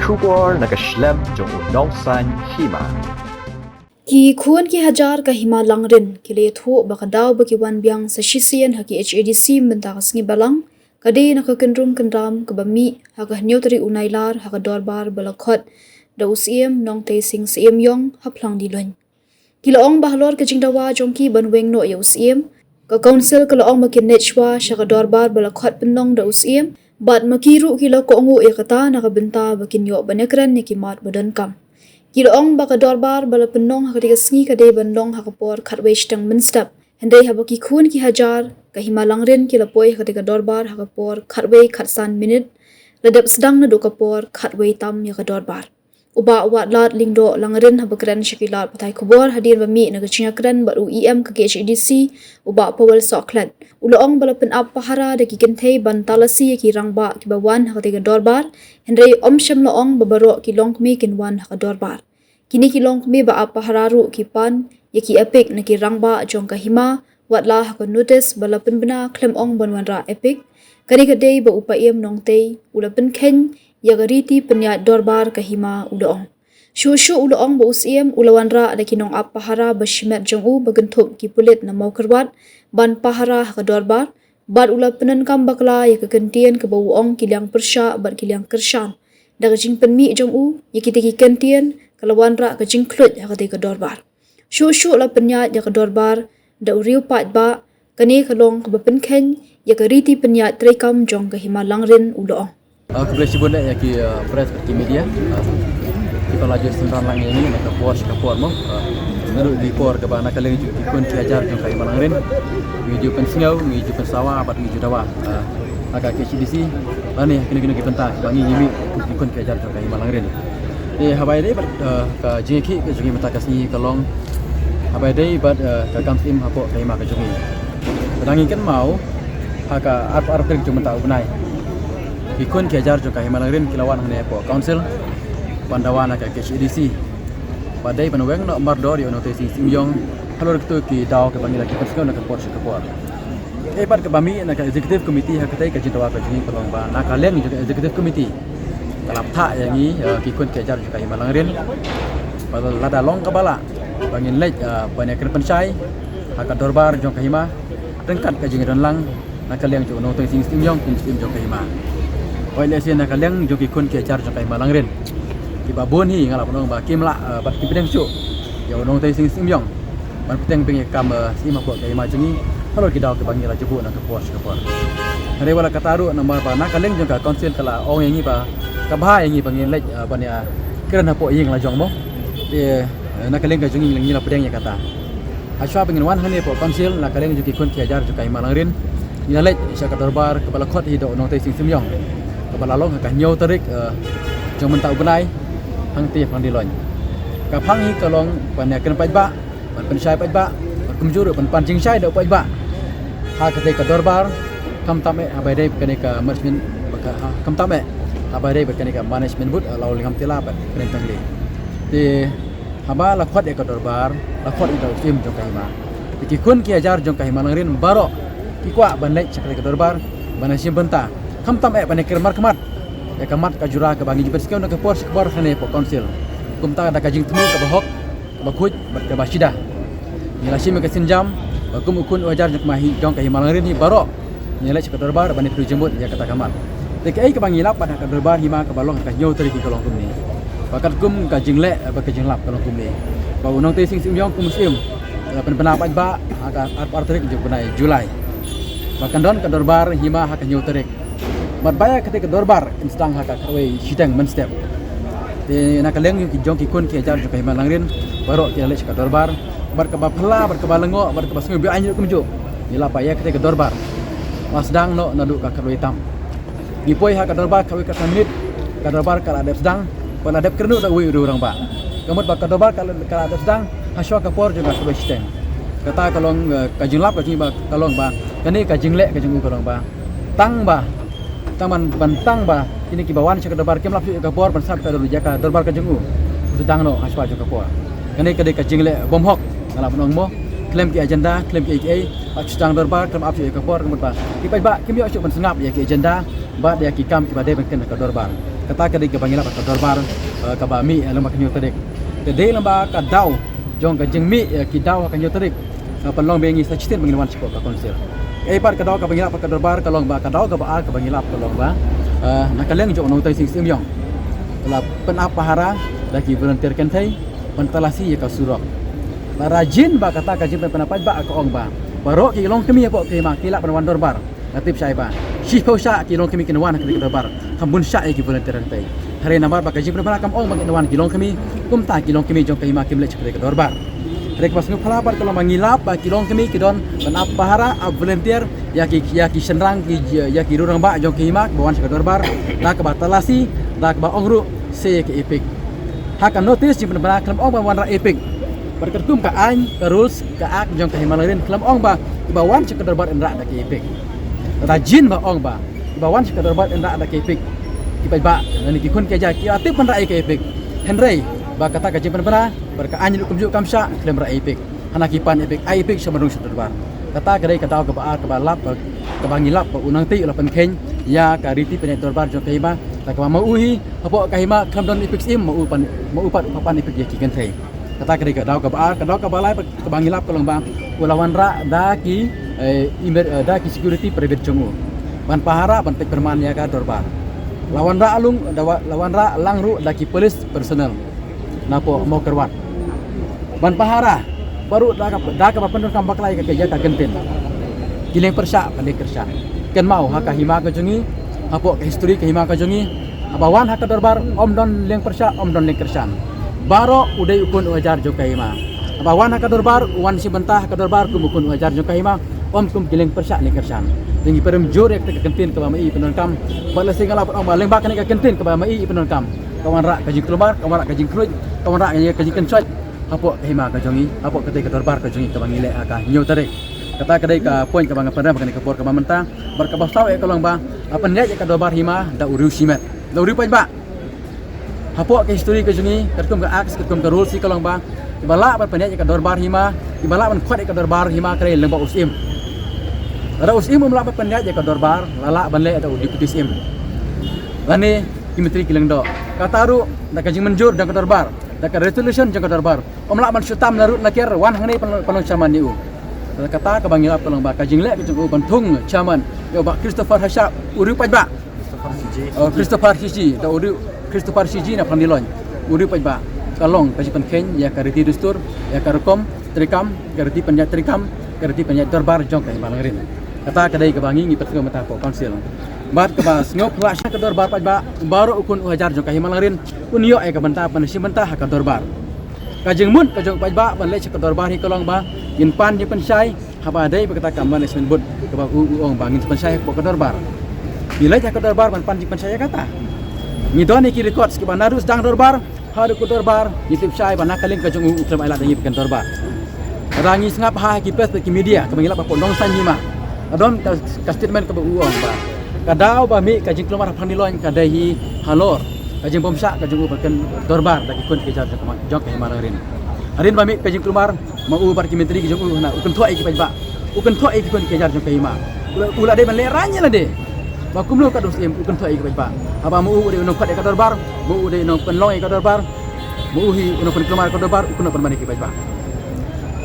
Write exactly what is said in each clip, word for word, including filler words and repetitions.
Khubor na ka shlem jong u nongsan hima. Ki khun ki hajar ka Hima Langrin ki la ïathuh ba ka daw ba ki wan biang sa shisien ha ki H A D C mynta ka sngi Balang ka dei na ka kynrum kynram kaba mih ha ka hynñiew tarik u Nailar ha ka dorbar ba la khot da u Syiem Nongtei Singh Syiemliong ha Phlangdilun. Ki la ong ba halor ka jingdawa jong ki ban weng noh ïa u Syiem, ka Council ka la ong ba kin leit shuwa sha ka dorbar ba la khot pynlong da u Syiem, bad ma ki ruh ki la kohnguh ïa kata na ka bynta ba kin ïoh ban ïakren ïa ki mat ba donkam. Ki la ong ba ka dorbar ba la pynlong ha katei ka sngi ka dei ban long ha ka por khatwei shiteng mynstep. Hynrei haba ki khun ki hajar ka Hima Langrin ki la poi ha katei ka dorbar ha ka por khatwei khatsan minit, la dep sdang naduh ka por khatwei tam ïa ka dorbar. U Bah Watlat Lyngdoh Langrin haba kren sha ki lad pathai khubor hadien ba mih na ka jingïakren bad u E M ka K H A D C, u Bah Powell Sohkhlet, u la ong ba la pynap pahara da ki kynthei ban talasi ïa ki rangbah kiba wan ha katei ka dorbar, hynrei um shym la ong ba baroh ki longkmie kin wan ha ka dorbar. Kine ki longkmie ba ap pahara ruh ki pan ïa ki EPIC na ki rangbah jong ka hima, wat la ha ka notis ba la pynbna khlem ong ban wanrah EPIC. Kane ka dei ba u Syiem Nongtei u la pynkheiñ ïa ka riti pynïaid dorbar ka hima, u la ong. Shuh shuh u la ong ba u Syiem u la wanrah da ki nongap pahara ba shimet jong u ba kynthup ki pulit na Mawkyrwat ban pahara ha ka dorbar, bad u la pyndonkam bakla ïa ka kyntien kaba u ong ki liang pyrshah bad ki liang kyrshan, da ka jingpynmih jong u ïa kita ki kyntien ka la wanrah ka jingkhluit ha katei ka dorbar. Shuh shuh la pynïaid ïa ka dorbar da u riew paidbah, kane ka long kaba pynkheiñ ïa ka riti pynïaid treikam jong ka Hima Langrin, u la ong. Ah, khublei shibun ïa ki, ah, press, ki media. Ah, kiba la ju synran lang ïa ngi na ka por sha ka por mo. Ah, naduh ki por kaba na ka liang jong ki khun ki hajar jong ka Hima Langrin ngi ju pynsngew, ngi ju pynsawa bad ngi ju dawa. Ah, ha ka K H A D C lane ha kino kino ki bynta kiba ngi ngi mih ki khun ki hajar jong ka Hima Langrin. Te haba ïadei bad, eh, ka jingïakhih ka jong ngi mynta ka sngi ka long haba ïadei bad, eh, ka kam shim hapoh ka hima ka jong ngi. Lada ngi kynmaw ha ka arphew ar tarik jong mynta u bnai, ki khun ki hajar jong ka Hima Langrin ki la wan hangne hapoh council ban dawa na ka K H A D C ba dei ban weng noh mardor ïa u Nongtei Singh Syiemliong halor kito ki daw kiba ngi la ju pynsngew na ka por sha ka por. Te bad kaba mih na ka executive committee ha katei ka jingdawa ka jong ngi ka long ba na ka liang jong ka executive committee ka la bthah ïa ngi, eh, ki khun ki hajar jong ka Hima Langrin ba lada long kaba lah ba ngin leit, eh, ban ïakren pynshai ha ka dorbar jong ka hima ryngkat ka jingdon lang na ka liang jong u Nongtei Singh Syiemliong kum u Syiem jong ka hima. Hooid, lehse na ka liang jong ki khun ki hajar jong ka Hima Langrin kiba bun hi nga lah ban ong ba kim lah, eh, bad kim pdiang shuh ïa u Nongtei Singh Syiemliong ban bteng biang ïa ka kam, eh, shim hapoh ka hima jong ngi halor ki daw kiba ngi la ju buh na ka por sha ka por. Hynrei wat la katta ruh namar ba na ka liang jong ka council ka la ong ïa ngi ba ka bha ïa ngi ba ngin leit, eh, ban ïakren hapoh ïing la jong mo. Te, eh, na ka liang ka jong ngi ngi la pdiang ïa kata. Hashwa ba ngin wan hangne hapoh council na ka liang jong ki khun ki hajar jong ka Hima Langrin, ngi la leit sha ka dorbar kaba la khot hi da u Nongtei Singh Syiemliong kaba la long ha ka hynñiew tarik, eh, jong mynta u bnai hangtei ha Phlangdilun. Ka phang hi ka long ban ïakren paidbah, ban pynshai paidbah, ban kumjuh ruh ban pan jingshai da u paidbah ha katei ka dorbar, khamtam eh haba ïadei bad kane ka management, ba ka, ha, khamtam eh haba ïadei bad kane ka management board, eh, Lawlyngngoh Tylla bad Kren Pynglai. Te haba la khot ïa ka dorbar, la khot ïa u Syiem jong ka hima. Te ki khun ki hajar jong ka Hima Langrin baroh ki kwah ban leit sha katei ka dorbar ban ïashim bynta, khamtam eh ban ïakren markhmat ïa ka mat ka jura kaba ngi ju pynsngew na ka por sha ka por hangne hapoh council. Kumta da ka jingthmu kaba hok, kaba khuid bad kaba shida, ngi la shim ïa ka sienjam ba kum u khun u hajar jong ka hima hi, jong ka Hima Langrin hi baroh ngi leit sha ka dorbar ban ïathuh jingmut ïa kata ka mat. Te kaei kaba ngi lap bad ha ka dorbar hima kaba long ha ka hynñiew tarik hi ka long kumne. Ba katkum ka jingleh bad ka jinglap ka long kumne, ba u Nongtei Singh Syiemliong kum u Syiem la pynbna paidbah ha ka arphew ar tarik jong u bnai July ba kan don ka dorbar hima ha ka hynñiew tarik. Bad ba ïa katei ka dorbar kan sdang ha ka khatwei shiteng mynstep. Te na ka liang jong ki, jong ki khun ki hajar jong ka Hima Langrin baroh ki la leit sha ka dorbar bad kaba phylla bad kaba lyngngoh bad kaba sngewbha aiñ ruh kumjuh. Ngi lap ba ïa katei ka dorbar la sdang noh naduh ka khatwei tam. Ngi poi ha ka dorbar khatwei khatsan minit, ka dorbar ka la dep sdang bad la dep kyrduh da uwei u rangbah. Ka mut ba ka dorbar ka la, ka la dep sdang hashwa ka por jong ka khatwei shiteng. Kata ka long, eh, ka jinglap ka jong ngi ba ka long ba kane ka jingleh ka jong u ka long ba tang ba, tang ban, ban tang ba kine kiba wan sha ka dorbar kim lap shuh ïa ka por ban sngap ïa ka dor-, ïa ka dorbar ka jong u, u sdang noh hashwa jong ka por. Kane ka dei ka jingleh bymhok, nga lah ban ong mo. Khlem ki agenda, khlem kiei kiei, ap shu sdang dorbar khlem ap shuh ïa ka por, ka mut ba ki paidbah kim ïoh shuh ban sngap ïa ki agenda bad ïa ki kam kiba dei ban kren ha ka dorbar. Kata ka dei kaba ngi lap ha ka dorbar, eh, kaba mih, eh, lyngba ka hynñiew tarik. Te dei lyngba ka daw jong ka jingmih, eh, ki daw ha ka hynñiew tarik, eh, pynlong ba ngi sa shisien ba ngin wan sha ka council. Kaei pat ka daw kaba ngi lap ha ka dorbar ka long ba ka daw kaba ar kaba ngi lap ka long ba, eh, na ka liang jong u nongtei sing sing ïong, la pynap pahara da ki volunteer kynthei ban talasi ïa ka surok. Lada jin ba kata ka jingpynpaw paidbah ka ong ba baroh ki longkmie hapoh ka hima ki lah ban wan dorbar. Nga tip shai ba shiphew shah ki longkmie kin wan ha kane ka dorbar. Kham bun shah ïa ki volunteer kynthei. Hynrei namar ba ka jingpynpaw kam ong ba kin wan ki longkmie, kumta ki longkmie jong ka hima kim leit sha kane ka dorbar. Hynrei kaba sngewphylla pat ka long ba ngi lap ba ki longkmie ki don ban ap pahara, ap volunteer ïa ki, ïa ki shynrang, ki, ïa ki rangbah jong ka hima ba wan sha ka dorbar, da kaba talasi, da kaba ong ruh se ïa ka EPIC. Ha ka notice jingpynpaw khlem ong ba wanrah EPIC. Bad katkum ka aiñ, ka rules, ka act jong ka Hima Langrin khlem ong ba kiba wan sha ka dorbar yn rah da ka EPIC. Lada jin ba ong ba kiba wan sha ka dorbar yn rah da ka EPIC, ki paidbah lane ki khun ki hajar ki la tip ban rah ïa ka EPIC. Hynrei ba kata ka jingpynpaw, bad ka aiñ ruh kumjuh kam shah khlem rah EPIC. Hana ki pan EPIC, ai EPIC sha ban rung sha dorbar. Kata ka dei ka daw kaba ar kaba lap, kaba ngi lap ba u nongtei u la pynkheiñ ïa ka riti pynïaid dorbar jong ka hima. Kata kaba ma u hi hapoh ka hima khlem don EPIC im, ma u pan, ma u pat u pan EPIC ïa ki kynthei. Kata ka dei ka daw kaba ar. Ka daw kaba lai kaba ngi lap ka long ba u la wanrah da ki, eh, emer-, eh, da ki security private jong u ban pahara, ban peit pyrman ïa ka dorbar. La wanrah lung da wa-, la wanrah lang ruh da ki police personnel napoh Mawkyrwat ban pahara, bad ruh da ka, da kaba pyndonkam bakla ïa ka, ïa ka kyntien ki lieng pyrshah, ka lieng kyrshan. Kynmaw ha ka hima ka jong ngi, hapoh ka history ka hima ka jong ngi, haba wan ha ka dorbar ym don lieng pyrshah, ym don lieng kyrshan. Baroh u dei u khun u hajar jong ka hima. Haba wan ha ka dorbar, u wan shim bynta ha ka dorbar kum u khun u hajar jong ka hima, ym kum ki lieng pyrshah lieng kyrshan. Te ngi pyrem jur ïa kata ka kyntien kaba ma i pyndonkam. Bad lehse nga lah ban ong ba lyngba kane ka kyntien kaba ma i pyndonkam, ka wanrah ka jingkulmar, ka wanrah ka jingkhluit, ka wanrah ka jingkynshoit hapoh ka hima ka jong ngi, hapoh katei ka dorbar ka jong ngi kaba ngi leh ha ka hynñiew tarik. Kata ka dei ka point kaba nga pynrem ha kane ka por kaba mynta. Bad kaba saw eh ka long ba la pynïaid ïa ka dorbar hima da u riew shimet, da u riew paidbah. Hapoh ka history ka jong ngi, katkum ka act, katkum ka rules hi ka long ba kiba lah ban pynïaid ïa ka dorbar hima, kiba lah ban khot ïa ka dorbar hima ka dei lyngba u Syiem. Lada u Syiem um lah ban pynïaid ïa ka dorbar, la lah ban leh da u Deputy Syiem lane ki Myntri ki Lyngdoh. Kata ruh da ka jingmynjur jong ka dorbar, da ka resolution jong ka dorbar, um lah ban shu tam na rud na ker wan hangne ban, ban long chairman ïa u. Kata kaba ngi lap ka long ba ka jingleh ka jong u ban thung chairman ïa u Bah Christopher Hashap, u riew paidbah. Christopher Shiji. Oh, Christopher Shiji, da u riew, Christopher Shiji na Phangdiloin, u riew paidbah. Ka long ka jingpynkheiñ ïa ka riti dustur, ïa ka rukom treikam, ka riti pynïaid treikam, ka riti pynïaid dorbar jong ka Hima Langrin. Kata ka dei kaba ngi ngi pynsngew mynta hapoh council. Bad kaba sngewphylla sha ka dorbar paidbah, baroh u khun u hajar jong ka Hima Langrin un ïoh ïa ka bynta ban shim bynta ha ka dorbar. Ka jingmut ka jong u paidbah ban leit sha ka dorbar hi ka long ba ngin pan jingpynshai, haba dei ba kata ka management board kaba u, u ong ba ngin pynshai hapoh ka dorbar. Ngi leit ha ka dorbar ban pan jingpynshai ïa kata. Ngi don ïa ki records kiba naduh sdang dorbar haduh ka dorbar, ngi tip shai ba na ka liang ka jong u u khlem ailad ïa ngi ba kan dorbar. Lada ngi sngap ha ki press bad ki media kaba ngi lap hapoh Nongsaiñ Hima, ka don ka, ka statement kaba u ong ba ka daw ba mih ka jingkulmar ha Phangdiloin ka dei hi halor ka jingbymshah ka jong u ban kan dorbar da ki khun ki hajar jong ka, jong ka Hima Langrin. Hadien ba mih ka jingkulmar, ma u bad ki myntri ki jong u, hana u kynthoh ïa ki paidbah, u kynthoh ïa ki khun ki hajar jong ka hima. U la, u la dei ban lehraiñ ïa lade ba kumno ka dei u Syiem, u kynthoh ïa ki paidbah. Haba ma u u dei u nongkhot ïa ka dorbar, ma u u dei u nongpynlong ïa ka dorbar, ma u hi u nongpynkulmar ïa ka dorbar, u kynnoh pynban ïa ki paidbah.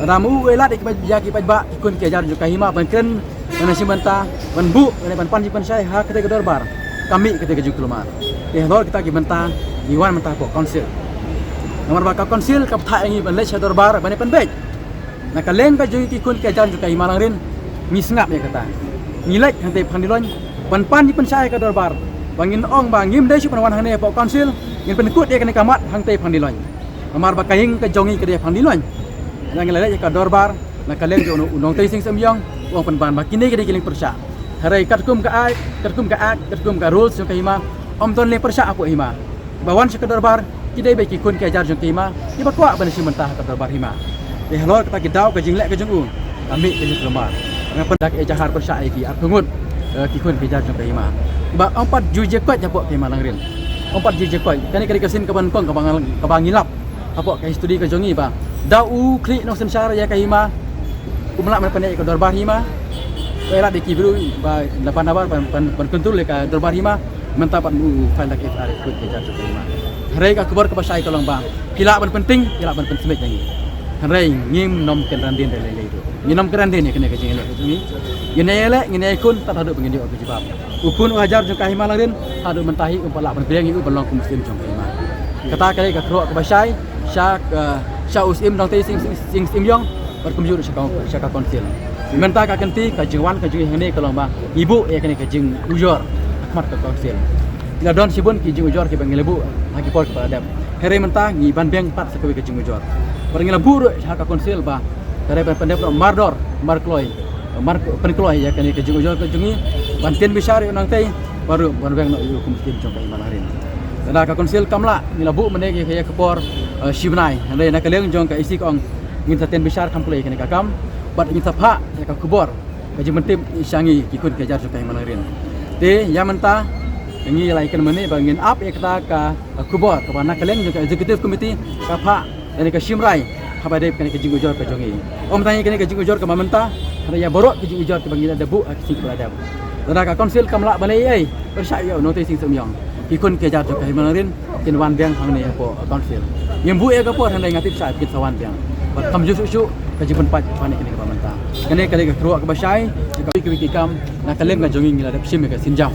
Lada ma u u ailad ïa ki paid-, ïa ki paidbah, ki khun ki hajar jong ka hima ban kren, ban shim bynta, ban buh, ban, ban pan jingpynshai ha katei ka dorbar, ka mih katei ka jingkulmar. Te halor kita ki bynta ngi wan mynta hapoh council. Namar ba ka council ka bthah ïa ngi ban leit sha dorbar ban ïa pynbeit. Na ka liang ka jong ngi ki khun ki hajar jong ka Hima Langrin, ngi sngap ïa kata. Ngi leit hangtei Phangdiloin ban pan jingpynshai ha ka dorbar, ba ngin ong ba ngim dei shuh ban wan hangne hapoh council, ngin pynkut ïa kane ka mat hangtei Phangdiloin. Namar ba ka ïing ka jong ngi ka dei ha Phangdiloin. Hynrei ngi la leit ha ka dorbar na ka liang jong u nongtei sing sum ïong, u ong pynban ba kine ki dei ki lieng pyrshah. Hynrei katkum ka act, katkum ka act, katkum ka rules jong ka hima, ym don lieng pyrshah hapoh hima. Ba wan sha ka dorbar ki dei beit ki khun ki hajar jong ka hima kiba kwah ban shim bynta ha ka dorbar hima. Te halor kata ki daw ka jingleh ka jong u, ka mih ka jingkulmar. Nga pyndak ïa jahar pyrshah ïa ki arphew ngut, eh, ki khun ki hajar jong ka hima. Ba ym pat ju jia koit hapoh ka Hima Langrin. Ym pat ju jia koit. Kane ka dei ka sien kaba nyngkong kaba nga, kaba ngi lap hapoh ka history ka jong ngi ba da u khlieh nongsynshar ïa ka hima, um lah ban pynïaid ïa ka dorbar hima. Ba ïa lade ki briew ba la pan nabar ban, ban, ban kontrol ïa ka dorbar hima. Mynta pat u file da ka F I R ïa ka khun ka jar jong ka hima. Hynrei ka khubor kaba shai ka long ba phi lah ban pynting, phi lah ban pynsmit ïa ngi. Hynrei ngim nym kynran dien da lei lei ruh. Ngim nym kynran dien ïa kane ka jingïaleh ka jong ngi. Ngin ïaleh, ngin ïakhun tad haduh ba ngin ïoh ka jubab. U khun u hajar jong ka hima Langrin haduh mynta hi um pat lah ban pdiang ïa u ban long kum u syiem jong ka hima. Kata ka dei ka kyrwoh kaba shai sha ka, sha u Syiem Nongtei Sing Sing Sing Syiem Ïong bad kumjuh ruh sha ka, sha ka council. Mynta ka kynti ka jingwan ka jong ngi hangne ka long ba ngi buh ïa kane ka jingujor ha khmat ka council. Ngi la don shibun ki jingujor kiba ngi la buh ha ki por kiba la dep. Hynrei mynta ngi ban biang pat sa kawei ka jingujor. Bad ngi la buh ruh ha ka council ba ka dei ban pyndep noh mardor markloi, mar pynkloi ïa kane ka jingujor ka jong ngi, ban tieng bishar ïa u Nongtei bad ruh ban weng noh ïa u kum u syiem jong ka hima Langrin. Lada ka council kam lah, ngi la buh mynne ïa ka por, eh, shi bnai. Hynrei na ka liang jong ka E C ka ong ngin sa tieng bishar kham pule ïa kane ka kam bad ngin sa phah ïa ka khubor ka jingpyntip sha ngi ki khun ki hajar jong ka hima Langrin. Te ïa mynta ngi la ïakynmaw ne ba ngin ap ïa kata ka, ka khubor kaba na ka liang jong ka executive committee ka phah lane ka shim rai haba dei kane ka jingujor ka jong ngi. Ym tang ïa kane ka jingujor kaba mynta, hynrei ïa baroh ka jingujor kaba ngi la dep buh ha ki sngi kiba la dep. Lada ka council kam lah ban leh ei ei, pyrshah ïa u Nongtei Sing Syiem Ïong, ki khun ki hajar jong ka hima Langrin kin wan biang hangne hapoh council. Ngim buh ïa ka por hynrei nga tip shai ba kin sa wan biang. Bad kumjuh shuh shuh ka jingpynpait ba ne kane kaba mynta. Kane ka dei ka kyrwoh kaba shai sha kawei kawei ki kam na ka liang ka jong ngi, ngi la dep shim ïa ka sienjam.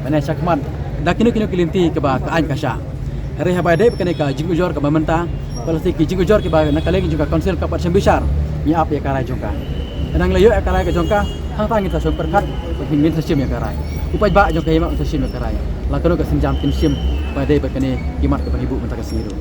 Kane sha khmat da kino kino ki lynti kaba ka aiñ ka shah. Hynrei haba dei ba kane ka jingujor kaba mynta, ba lehse ki jingujor kiba na ka liang jong ka council ka pat shim bishar, ngi ap ïa ka rai jong ka. Lada ngi la ïoh ïa ka rai ka jong ka, hangta ngin sa shong pyrkhat, ngin sa shim ïa ka rai. U paidbah jong ka hima un sa shim ïa ka rai. La kano ka sienjam kin shim ba dei ba kane ki mat kaba ngi buh mynta ka sngi ruh.